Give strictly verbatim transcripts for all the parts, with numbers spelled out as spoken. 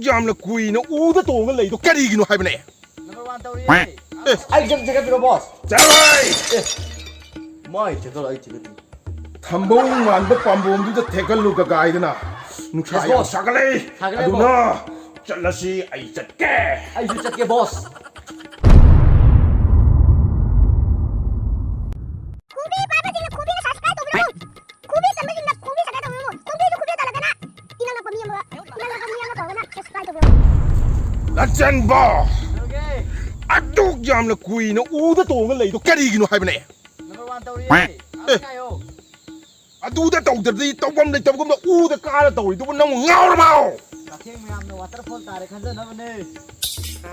ꯌꯥꯝꯅ ꯀꯨꯏꯅ ꯎꯗ ꯇꯣꯡꯉ ꯂꯩꯗꯣ ꯀꯔꯤꯒꯤꯅꯣ ꯍꯥꯏꯕꯅꯦ? ꯅꯝꯕꯔ ꯋꯥꯟ ꯇꯧꯔꯤꯌꯦ꯫ ꯑꯦ꯫ ꯑꯩ ꯆꯠ ꯆꯠꯀꯠꯄꯤꯔꯣ ꯕꯣꯁ꯫ ꯆꯠꯂꯣꯏ! ꯃꯥꯏ ꯆꯠꯀꯠꯂꯣ ꯑꯩ ꯆꯠꯀꯠꯄꯤ꯫ ꯊꯝꯕꯧ ꯃꯥꯟꯕ ꯄꯥꯝꯕꯣꯝꯗꯨꯗ ꯊꯦꯛꯀꯠꯂꯨ ꯀꯀꯥꯏꯗꯅ꯫ ꯅꯨꯡꯁꯥ Yes, ꯌꯥꯝ boss. ꯁꯥꯒꯠꯂꯦ꯫ ꯁꯥꯒꯠꯂꯦ, ꯑꯗꯨꯅ ꯆꯠꯂꯁꯤ, ꯑꯩ ꯆꯠꯀꯦ꯫ ꯑꯩꯁꯨ ꯆꯠꯀꯦ ꯕꯣꯁ꯫ ꯈꯨꯕꯤ ꯄꯥꯏꯕꯁꯤꯡꯅ ꯈꯨꯕꯤꯗ subscribe ꯇꯧꯕꯤꯔꯝꯃꯨ꯫ ꯈꯨꯕꯤ ꯆꯟꯕꯁꯤꯡꯅ ꯈꯨꯕꯤ subscribe ꯇꯧꯕꯤꯔꯝꯃꯨ꯫ ꯈꯨꯕꯤꯗꯨ ꯈꯨꯕꯤ ꯇꯜꯂꯒꯅ ꯏꯅꯛ ꯅꯛꯄ ꯃꯤ ꯑꯃꯒ, ꯏꯅꯛ ꯅꯛꯄ ꯃꯤ ꯑꯃ ꯇꯧꯔꯒꯅ subscribe ꯇꯧꯕꯤꯔꯝꯃꯨ꯫ ꯂꯟꯆꯦꯟꯕ! ꯇꯧꯔꯒꯦ꯫ ꯑꯗꯨꯛ ꯌꯥꯝꯅ ꯀꯨꯏꯅ ꯎꯗ ꯇꯣꯡꯉ ꯂꯩꯗꯣ ꯀꯔꯤꯒꯤꯅꯣ ꯍꯥꯏꯕꯅꯦ? ꯅꯝꯕꯔ ꯋꯥꯟ ꯇꯧꯔꯤꯌꯦ꯫ ꯑꯃ ꯉꯥꯏꯌꯣ꯫ ꯑꯗꯨꯗ ꯇꯧꯗ꯭ꯔꯗꯤ ꯇꯧꯐꯝ ꯂꯩꯇꯕꯒꯨꯝꯅ ꯎꯗ ꯀꯥꯔ ꯇꯧꯔꯤꯗꯨꯕꯨ ꯅꯪ ꯉꯥꯎꯔꯕꯣ? ꯀꯛꯆꯦꯡ ꯃꯌꯥꯝꯅ waterfall ꯇꯥꯔꯦ ꯈꯟꯖꯅꯕꯅꯦ꯫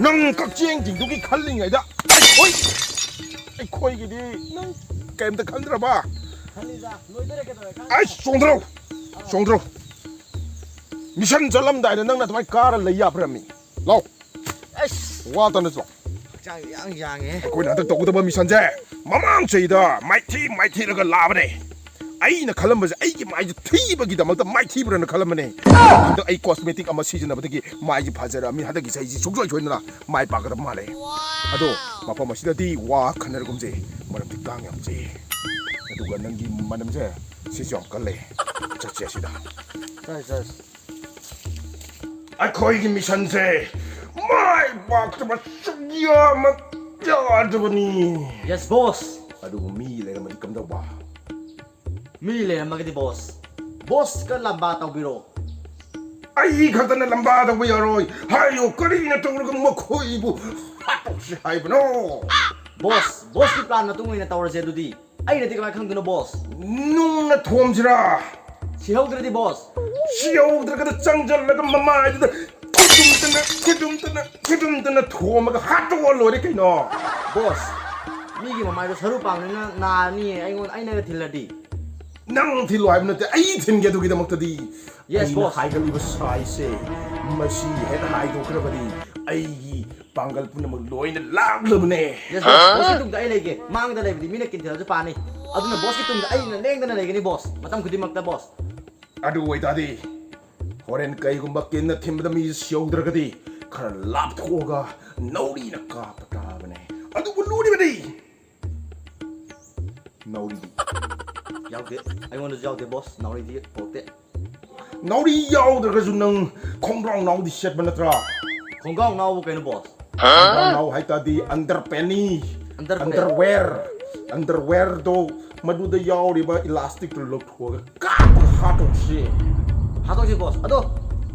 ꯅꯪ ꯀꯛꯆꯦꯡꯁꯤꯡꯗꯨꯒꯤ ꯈꯜꯂꯤꯉꯩꯗ ꯑꯩꯈꯣꯏ, ꯑꯩꯈꯣꯏꯒꯤꯗꯤ ꯅꯪ ꯀꯩꯝꯇ ꯈꯟꯗ꯭ꯔꯕ? ꯈꯜꯂꯤꯗ ꯂꯣꯏꯗꯣꯔꯦ ꯀꯩꯗꯧꯔꯦ ꯈꯪꯗꯦ꯫ ꯑꯩ ꯆꯣꯡꯊꯔꯣ, ꯆꯣꯡꯊꯔꯣ꯫ ꯃꯤꯁꯟ ꯆꯠꯂꯝꯗꯥꯏꯗ ꯅꯪꯅ ꯑꯗꯨꯃꯥꯏꯅ ꯀꯥꯔ ꯂꯩ ꯌꯥꯕ꯭ꯔꯃꯤ? ꯂꯥꯎ, ꯑꯁ ꯋꯥꯇꯅ ꯆꯣ꯫ ꯍꯛꯆꯥꯡ ꯌꯥꯡ ꯌꯥꯡꯉꯦ꯫ ꯑꯩꯈꯣꯏꯅ ꯍꯟꯗꯛ ꯇꯧꯒꯗꯕ ꯃꯤꯁꯟꯁꯦ ꯃꯃꯥꯡ ꯆꯍꯤꯗ ꯃꯥꯏꯊꯤ ꯃꯥꯏꯊꯤꯔꯒ ꯂꯥꯛꯑꯕꯅꯦ꯫ ꯑꯩꯅ ꯈꯜꯂꯝꯕꯁꯦ ꯑꯩꯒꯤ ꯃꯥꯏꯁꯦ ꯊꯤꯕꯒꯤꯗꯃꯛꯇ ꯃꯥꯏꯊꯤꯕ꯭ꯔꯅ ꯈꯜꯂꯝꯕꯅꯦ꯫ ꯍꯟꯗꯛ ꯑꯩ cosmetic ꯑꯃ ꯁꯤꯖꯤꯟꯅꯕꯗꯒꯤ ꯃꯥꯏꯁꯦ ꯐꯖꯔꯛꯑꯃꯤ꯫ ꯍꯟꯗꯛꯀꯤ ꯆꯍꯤꯁꯤ ꯁꯨꯡꯁꯣꯏ ꯁꯣꯏꯗꯅ ꯃꯥꯏ ꯄꯥꯛꯀꯗꯕ ꯃꯥꯜꯂꯦ꯫ ꯑꯗꯣ ꯃꯐꯝ ꯑꯁꯤꯗꯗꯤ ꯋꯥ ꯈꯟꯅꯔꯒꯨꯝꯁꯦ, ꯃꯔꯝꯗꯤ ꯀꯥꯡ ꯌꯥꯝ ꯆꯤꯛꯑꯦ꯫ ꯑꯗꯨꯒ ꯅꯪꯒꯤ ꯃꯅꯝꯁꯦ ꯁꯤꯁꯨ ꯌꯥꯝ ꯀꯜꯂꯦ꯫ ꯆꯠꯁꯦ ꯑꯁꯤꯗ꯫ ꯆꯠꯁꯤ, ꯆꯠꯁꯤ꯫ ꯑꯩꯈꯣꯏꯒꯤ ꯃꯤꯁꯟꯁꯦ ꯃꯥꯏ ꯄꯥꯛꯇꯕ ꯁꯨꯛꯌꯥꯃꯛ ꯌꯥꯗꯕꯅꯤ꯫ Yes, boss. ꯑꯗꯨꯕꯨ ꯃꯤ ꯂꯩꯔꯝꯃꯗꯤ ꯀꯝꯗꯧꯕ? ꯃꯤ ꯂꯩꯔꯝꯃꯒꯗꯤ boss, boss ꯀ ꯂꯝꯕꯥ ꯇꯧꯕꯤꯔꯣ꯫ ꯑꯩ ꯈꯛꯇꯅ ꯂꯝꯕꯥ ꯇꯧꯕ ꯌꯥꯔꯣꯏ꯫ ꯍꯥꯏꯌꯨ, ꯀꯔꯤꯅ ꯇꯧꯔꯒ ꯃꯈꯣꯏꯕꯨ ꯍꯥꯠꯇꯣꯛꯁꯤ ꯍꯥꯏꯕꯅꯣ? Boss, boss ꯀꯤ plan ꯃꯇꯨꯡ ꯑꯣꯏꯅ ꯇꯧꯔꯁꯦ ꯑꯗꯨꯗꯤ꯫ ꯑꯩꯅꯗꯤ ꯀꯃꯥꯏꯅ ꯈꯪꯗꯣꯏꯅꯣ boss? ꯅꯨꯡꯅ ꯊꯣꯝꯁꯤꯔꯥ? ꯁꯤꯍꯧꯗ꯭ꯔꯗꯤ boss? ꯁꯤꯍꯧꯗ꯭ꯔꯒꯗ ꯆꯪꯁꯤꯜꯂꯒ ꯃꯃꯥꯏꯗꯨꯗ ꯈꯨꯗꯨꯝꯇꯅ, ꯈꯨꯗꯨꯝꯇꯅ, ꯈꯨꯗꯨꯝꯇꯅ ꯊꯣꯝꯃꯒ ꯍꯥꯠꯇꯣꯛꯑ ꯂꯣꯏꯔꯦ ꯀꯩꯅꯣ꯫ Boss, ꯃꯤꯒꯤ ꯃꯃꯥꯏꯗꯣ ꯁꯔꯨ ꯄꯥꯡꯅꯤꯅ ꯅꯥꯔꯅꯤꯌꯦ ꯑꯩꯉꯣꯟꯗ, ꯑꯩꯅꯒ ꯊꯤꯜꯂꯗꯤ꯫ ꯅꯪ ꯊꯤꯜꯂꯣ ꯍꯥꯏꯕ ꯅꯠꯇꯦ, ꯑꯩ ꯊꯤꯟꯒꯦ ꯑꯗꯨꯒꯤꯗꯃꯛꯇꯗꯤ꯫ Yes, ꯑꯩꯅ boss. ꯍꯥꯏꯒꯠꯂꯤꯕ ꯁꯥꯏꯖꯁꯦ ꯃꯁꯤ ꯍꯦꯛ ꯍꯥꯏꯗꯣꯛꯈ꯭ꯔꯕꯗꯤ ꯑꯩꯒꯤ ꯄꯥꯡꯒꯜ ꯄꯨꯝꯅꯃꯛ ꯂꯣꯏꯅ ꯂꯥꯛꯂꯕꯅꯦ꯫ Yes, boss. Boss ꯀꯤ ꯇꯨꯡꯗ ꯑꯩ ꯂꯩꯒꯦ꯫ ꯃꯥꯡꯗ ꯂꯩꯕꯗꯤ ꯃꯤꯅ ꯀꯤꯟꯊꯤꯜꯂꯁꯨ ꯄꯥꯅꯤ꯫ ꯑꯗꯨꯅ boss ꯀꯤ ꯇꯨꯡꯗ ꯑꯩꯅ ꯂꯦꯡꯗꯅ ꯂꯩꯒꯅꯤ boss꯫ ꯃꯇꯝ ꯈꯨꯗꯤꯡꯃꯛꯇ boss꯫ ꯑꯗꯨ ꯑꯣꯏꯇꯥꯔꯗꯤ ꯍꯣꯔꯦꯟ ꯀꯩꯒꯨꯝꯕ ꯀꯤꯟꯅ ꯊꯤꯟꯕꯗ ꯃꯤ ꯁꯤꯍꯧꯗ꯭ꯔꯒꯗꯤ ꯈꯔ ꯂꯥꯞꯊꯣꯛꯑꯒ ꯅꯥꯎꯔꯤꯅ ꯀꯥꯞꯄ ꯇꯥꯕꯅꯦ꯫ ꯑꯗꯨꯕꯨ ꯂꯨꯔꯤꯕꯗꯤ ꯅꯥꯎꯔꯤꯗꯤ꯫ ꯌꯥꯎꯗꯦ꯫ ꯑꯩꯉꯣꯟꯗꯁꯨ ꯌꯥꯎꯗꯦ ꯕꯣꯁ, ꯅꯥꯎꯔꯤꯗꯤ ꯄꯣꯛꯇꯦ꯫ ꯅꯥꯎꯔꯤ ꯌꯥꯎꯗ꯭ꯔꯒꯁꯨ ꯅꯪ ꯈꯣꯡꯒ꯭ꯔꯥꯎ ꯅꯥꯎꯗꯤ ꯁꯦꯠꯄ ꯅꯠꯇ꯭ꯔꯥ? ꯈꯣꯡꯒ꯭ꯔꯥꯎ ꯅꯥꯎꯕꯨ ꯀꯩꯅꯣ ꯕꯣꯁ? ꯈꯣꯡꯒ꯭ꯔꯥꯎ ꯅꯥꯎ ꯍꯥꯏ ꯇꯥꯔꯗꯤ ꯑꯟꯗꯔ ꯄꯦꯅꯤ, Underwear. ꯑꯟꯗꯔꯋꯦꯌꯔ, ꯑꯟꯗꯔꯋꯦꯌꯔꯗꯣ, ꯃꯗꯨꯗ ꯌꯥꯎꯔꯤꯕ ꯏꯂꯥꯁꯇꯤꯛꯇꯨ ꯂꯧꯊꯣꯛꯑꯒ ꯀꯥꯞꯄꯒ ꯍꯥꯠꯇꯣꯛꯁꯤ꯫ ꯍꯥꯠꯇꯣꯛꯁꯤ ꯕꯣꯁ꯫ ꯑꯗꯣ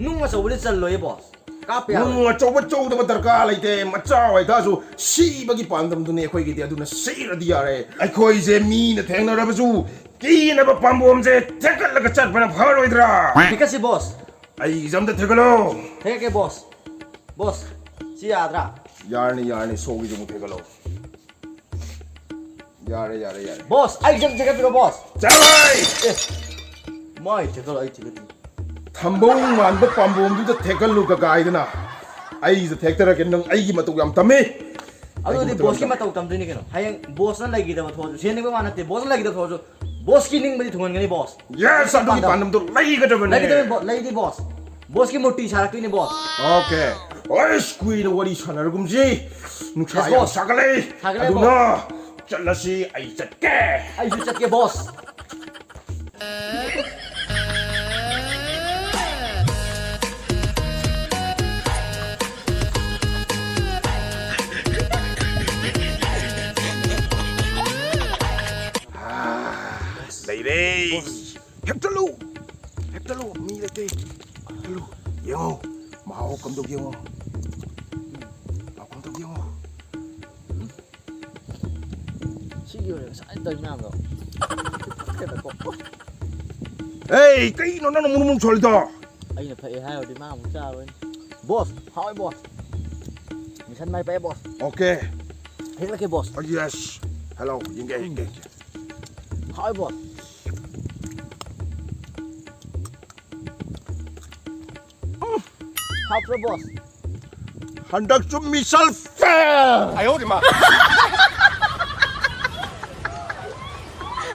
ꯅꯨꯡ ꯑꯆꯧꯕꯗꯤ ꯆꯜꯂꯣꯏꯌꯦ ꯕꯣꯁ꯫ ꯀꯥꯞꯄ ꯌꯥꯔꯣꯏ꯫ ꯅꯨꯡ ꯑꯆꯧꯕ ꯆꯧꯗꯕ ꯗꯔꯀꯥꯔ ꯂꯩꯇꯦ, ꯃꯆꯥ ꯑꯣꯏꯇꯥꯔꯁꯨ ꯁꯤꯕꯒꯤ ꯄꯥꯟꯗꯝꯗꯨꯅꯤ ꯑꯩꯈꯣꯏꯒꯤꯗꯤ꯫ ꯑꯗꯨꯅ ꯁꯤꯔꯗꯤ ꯌꯥꯔꯦ꯫ ꯑꯩꯈꯣꯏꯁꯦ ꯃꯤꯅ ꯊꯦꯡꯅꯔꯕꯁꯨ ꯀꯤꯅꯕ ꯄꯥꯝꯕꯣꯝꯁꯦ ꯊꯦꯛꯀꯠꯂꯒ ꯆꯠꯄꯅ ꯐꯔꯣꯏꯗ꯭ꯔꯥ? ꯊꯦꯛꯀꯠꯁꯤ ꯕꯣꯁ꯫ ꯑꯩꯒꯤꯁꯦ ꯑꯝꯇ ꯊꯦꯛꯀꯠꯂꯣ꯫ ꯊꯦꯛꯀꯦ ꯕꯣꯁ꯫ ꯕꯣꯁ, ꯁꯤ ꯌꯥꯗ꯭ꯔꯥ? ꯌꯥꯔꯅꯤ, ꯌꯥꯔꯅꯤ, ꯁꯣꯒꯤꯁꯨ ꯑꯃꯨꯛ ꯊꯦꯛꯀꯠꯂꯣ꯫ ꯌꯥꯔꯦ, ꯌꯥꯔꯦ, ꯌꯥꯔꯦ꯫ ꯕꯣꯁ, ꯑꯩ ꯆꯪ ꯊꯦꯛꯀꯠꯄꯤꯔꯣ ꯕꯣꯁ꯫ ꯆꯠꯂꯣꯍꯦ! ꯃꯥꯏ ꯊꯦꯛꯀꯠꯂꯣ, ꯑꯩ ꯊꯦꯛꯀꯠꯄꯤ꯫ ꯊꯝꯕꯧ ꯃꯥꯟꯕ ꯄꯥꯝꯕꯣꯝꯗꯨꯗ ꯊꯦꯛꯀꯠꯂꯨ ꯀꯀꯥꯏꯗꯅ꯫ ꯑꯩꯁꯨ ꯊꯦꯛꯇꯔꯛꯀꯦ, ꯅꯪ ꯑꯩꯒꯤ ꯃꯇꯧ ꯌꯥꯝ ꯇꯝꯃꯤ꯫ ꯑꯗꯨꯗꯤ ꯑꯩꯒꯤ ꯕꯣꯁꯀꯤ ꯃꯇꯧ ꯃꯇꯧ ꯇꯝꯗꯣꯏꯅꯤ ꯀꯩꯅꯣ꯫ ꯍꯌꯦꯡ ꯕꯣꯁꯅ ꯂꯩꯈꯤꯗꯕ ꯊꯣꯛꯑꯁꯨ, ꯁꯦꯟ ꯅꯤꯡꯕ ꯋꯥ ꯅꯠꯇꯦ, ꯕꯣꯁꯅ ꯂꯩꯈꯤꯗꯕ ꯊꯣꯛꯑꯁꯨ ꯕꯣꯁꯀꯤ ꯅꯤꯡꯕꯗꯤ ꯊꯨꯡꯍꯟꯒꯅꯤ ꯕꯣꯁ꯫ ꯌꯦꯁ, ꯑꯗꯨꯒꯤ ꯄꯥꯟꯗꯝꯗꯣ ꯂꯩꯒꯗꯕꯅꯦ꯫ ꯂꯩꯒꯗꯕꯅꯤ ꯕꯣ-, ꯂꯩꯗꯤ ꯕꯣꯁ꯫ ꯕꯣꯁꯀꯤ ꯃꯨꯔꯇꯤ ꯁꯥꯔꯛꯇꯣꯏꯅꯤ ꯕꯣꯁ꯫ ꯑꯣꯀꯦ꯫ ꯑꯁ, ꯀꯨꯏꯅ ꯋꯥꯔꯤ ꯁꯥꯟꯅꯔꯒꯨꯝꯁꯤ꯫ ꯅꯨꯡꯁꯥ Yes, ꯌꯥꯝ boss. ꯁꯥꯒꯠꯂꯦ꯫ ꯁꯥꯒꯠꯂꯦ, ꯑꯗꯨꯅ ꯆꯠꯂꯁꯤ, ꯑꯩ ꯆꯠꯀꯦ꯫ ꯑꯩꯁꯨ ꯆꯠꯀꯦ ꯕꯣꯁ꯫ ꯂꯩꯔꯦ꯫ ꯍꯦꯛꯇꯠꯂꯨ꯫ ꯍꯦꯛꯇꯠꯂꯨ꯫ ꯃꯤ ꯂꯩꯇꯦ꯫ ꯍꯦꯛꯇꯠꯂꯨ꯫ ꯌꯦꯡꯉꯣ꯫ ꯃꯍꯥꯎ ꯀꯝꯗꯧꯒꯦ ꯌꯦꯡꯉꯣ꯫ ꯃꯍꯥꯎ ꯀꯝꯗꯧꯒꯦ ꯌꯦꯡꯉꯣ꯫ ꯁꯤꯒꯤ ꯑꯣꯏꯔꯦ ꯉꯁꯥꯏ ꯇꯧꯔꯤ ꯃꯌꯥꯝꯗꯣ꯫ ꯐꯠꯇꯦꯗꯀꯣ꯫ ꯑꯦ, ꯀꯩꯅꯣ ꯅꯪꯅ ꯃꯨꯔꯨꯝ ꯃꯨꯔꯨꯝ ꯁꯣꯜꯂꯤꯗꯣ? ꯑꯩꯅ ꯐꯛꯑꯦ ꯍꯥꯏꯔꯨꯔꯗꯤ ꯃꯥ ꯑꯃꯨꯛ ꯆꯥꯔꯣꯏꯅꯦ꯫ ꯕꯣꯁ, ꯍꯥꯎꯋꯦ ꯕꯣꯁ꯫ ꯃꯤꯁꯟ ꯃꯥꯏ ꯄꯥꯛꯑꯦ ꯕꯣꯁ꯫ ꯑꯣꯀꯦ꯫ ꯍꯦꯛꯂꯛꯀꯦ ꯕꯣꯁ꯫ ꯑ, ꯌꯦꯁ꯫ ꯍꯦꯜꯂꯣ, ꯌꯦꯡꯒꯦ, ꯌꯦꯡꯒꯦ, ꯌꯦꯡꯒꯦ꯫ ꯍꯥꯎꯋꯦ ꯕꯣꯁ꯫ ꯍꯥꯎꯕ꯭ꯔꯣ ꯕꯣꯁ? ꯍꯟꯗꯛꯁꯨ ꯃꯤꯁꯜ ꯐꯦꯜ꯫